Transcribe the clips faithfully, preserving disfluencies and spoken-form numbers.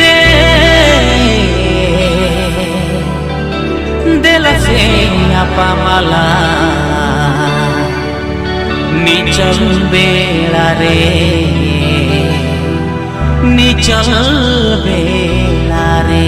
ᱨᱮ ᱫᱮᱞᱟ ᱥᱮ ᱧᱟᱯᱟᱢᱟᱞᱟ ᱱᱤᱪᱚᱞ ᱵᱮᱲᱟ ᱨᱮ, ᱱᱤᱪᱚᱞ ᱵᱮᱲᱟ ᱨᱮ᱾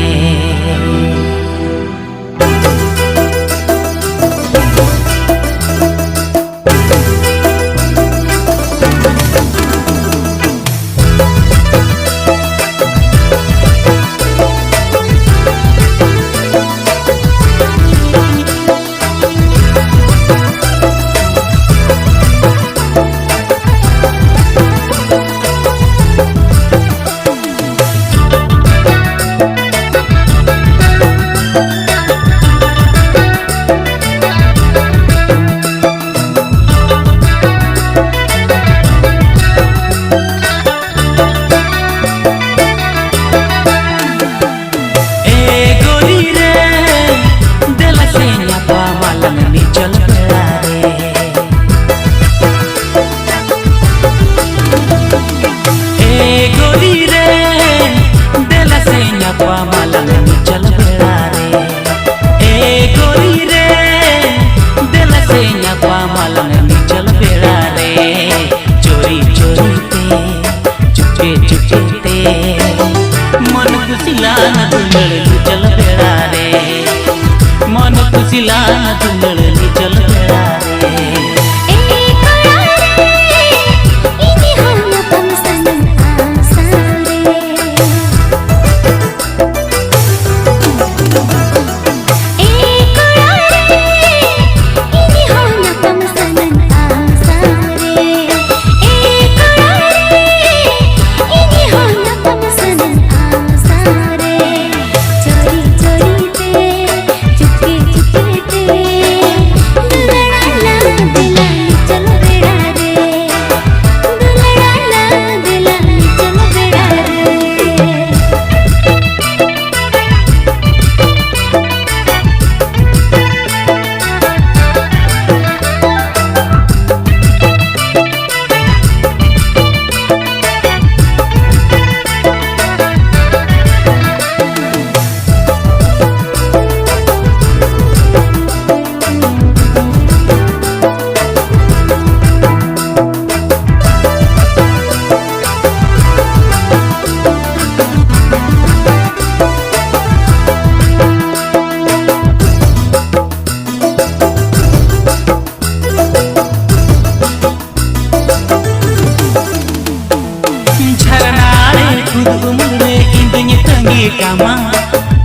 ᱠᱩᱫᱩᱢ ᱨᱮ ᱤᱧ ᱫᱩᱧ ᱛᱟᱺᱜᱤ ᱠᱟᱢᱟ,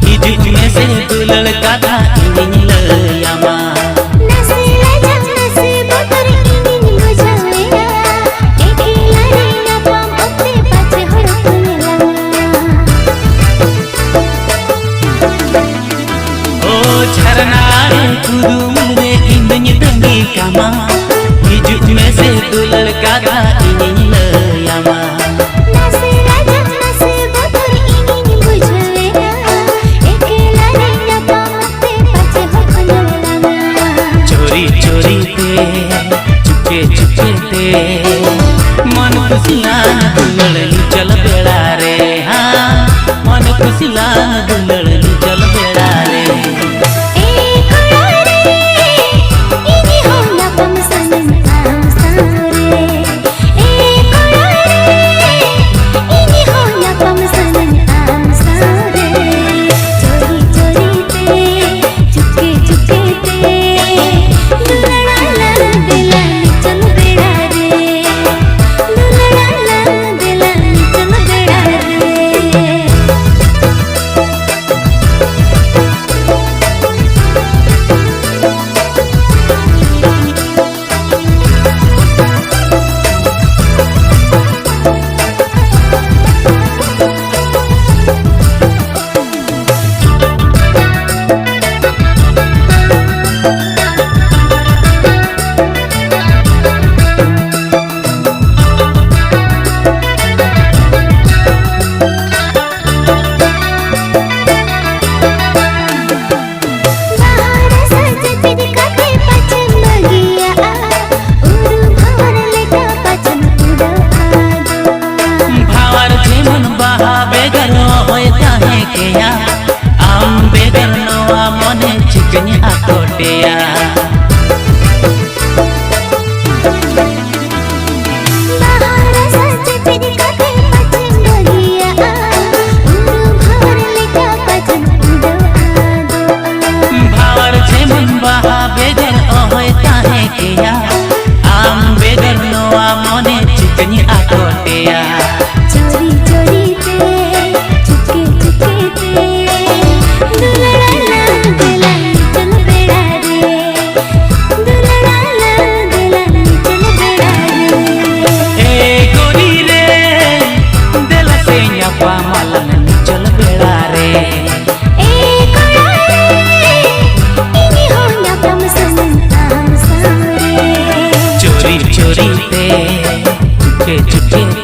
ᱦᱤᱡᱩᱜ ᱢᱮᱥᱮ ᱫᱩᱞᱟᱹᱲ ᱠᱟᱛᱷᱟ ᱤᱧᱤᱧ ᱞᱟᱹᱭᱟᱢᱟ᱾ ᱱᱟᱥᱮ ᱞᱟᱡᱟᱣ ᱱᱟᱥᱮ ᱵᱚᱛᱚᱨ ᱤᱧᱤᱧ ᱵᱩᱡᱷᱟᱹᱣᱮᱫᱼᱟ, ᱮᱠᱞᱟ ᱨᱮ ᱧᱟᱯᱟᱢ ᱚᱠᱛᱮ ᱯᱟᱪᱷᱮ ᱦᱚᱲ ᱠᱚ ᱧᱮᱞᱟᱢᱟ᱾ ᱚ ᱡᱷᱟᱨᱱᱟ ᱟᱲᱮ ᱠᱩᱫᱩᱢ ᱨᱮ ᱤᱧ ᱫᱩᱧ ᱛᱟᱺᱜᱤ ᱠᱟᱢᱟ, ᱦᱤᱡᱩᱜ ᱢᱮᱥᱮ ᱫᱩᱞᱟᱹᱲ ᱠᱟᱛᱷᱟ ᱤᱧᱤᱧ ᱞᱟᱹᱭᱟᱢᱟ᱾ ᱱᱟᱥᱮ ᱞᱟᱡᱟᱣ ᱱᱟᱥᱮ ᱵᱚᱛᱚᱨ ᱤᱧᱤᱧ ᱵᱩᱡᱷᱟᱹᱣᱮᱫᱼᱟ, ᱮᱠᱞᱟ ᱨᱮ ᱧᱟᱯᱟᱢ ᱚᱠᱛᱮ ᱯᱟᱪᱷᱮ ᱦᱚᱲ ᱠᱚ ᱧᱮᱞᱟᱢᱟ᱾ ᱪᱳᱨᱤ ᱪᱳᱨᱤ ᱛᱮ, ᱪᱩᱯᱠᱮ ᱪᱩᱯᱠᱮ ᱛᱮ, ᱢᱚᱱ ᱠᱩᱥᱤᱭᱟᱱ ᱫᱩᱞᱟᱹᱲ ᱞᱩᱪᱚᱞ ᱵᱮᱲᱟ ᱨᱮ, ᱦᱟᱸ, ᱢᱚᱱ ᱠᱩᱥᱤᱭᱟᱱ ᱫᱩᱞᱟᱹᱲ ᱞᱩᱪᱚᱞ ᱵᱮᱲᱟ ᱨᱮ᱾ ᱮ ᱠᱚᱲᱟ ᱨᱮ, ᱤᱧ ᱦᱚᱸ ᱧᱟᱯᱟᱢ ᱥᱟᱱᱟᱧ ᱟᱢ ᱥᱟᱶ ᱨᱮ᱾ ᱮ ᱠᱚᱲᱟ ᱨᱮ, ᱤᱧ ᱦᱚᱸ ᱧᱟᱯᱟᱢ ᱥᱟᱱᱟᱧ ᱟᱢ ᱥᱟᱶ ᱨᱮ᱾ ᱪᱳᱨᱤ ᱪᱳᱨᱤ ᱛᱮ, ᱪᱩᱯᱠᱮ ᱪᱩᱯᱠᱮ ᱛᱮ, ᱫᱩᱞᱟᱹᱲᱟ ᱞᱟᱝ ᱫᱮᱞᱟ ᱱᱤᱪᱚᱞ ᱵᱮᱲᱟ ᱨᱮ᱾ ᱫᱩᱞᱟᱹᱲᱟ ᱞᱟᱝ ᱫᱮᱞᱟ ᱱᱤᱪᱚᱞ ᱵᱮᱲᱟ ᱨᱮ᱾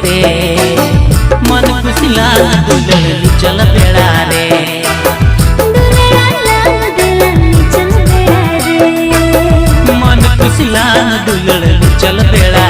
ᱛᱮ ᱢᱚᱱ ᱠᱩᱥᱤᱞᱟ ᱫᱩᱞᱟᱹᱲ ᱪᱚᱞ ᱵᱮᱲᱟ ᱨᱮ᱾ ᱢᱚᱱ ᱠᱩᱥᱤᱞᱟ ᱫᱩᱞᱟᱹᱲ ᱪᱚᱞ ᱵᱮᱲᱟ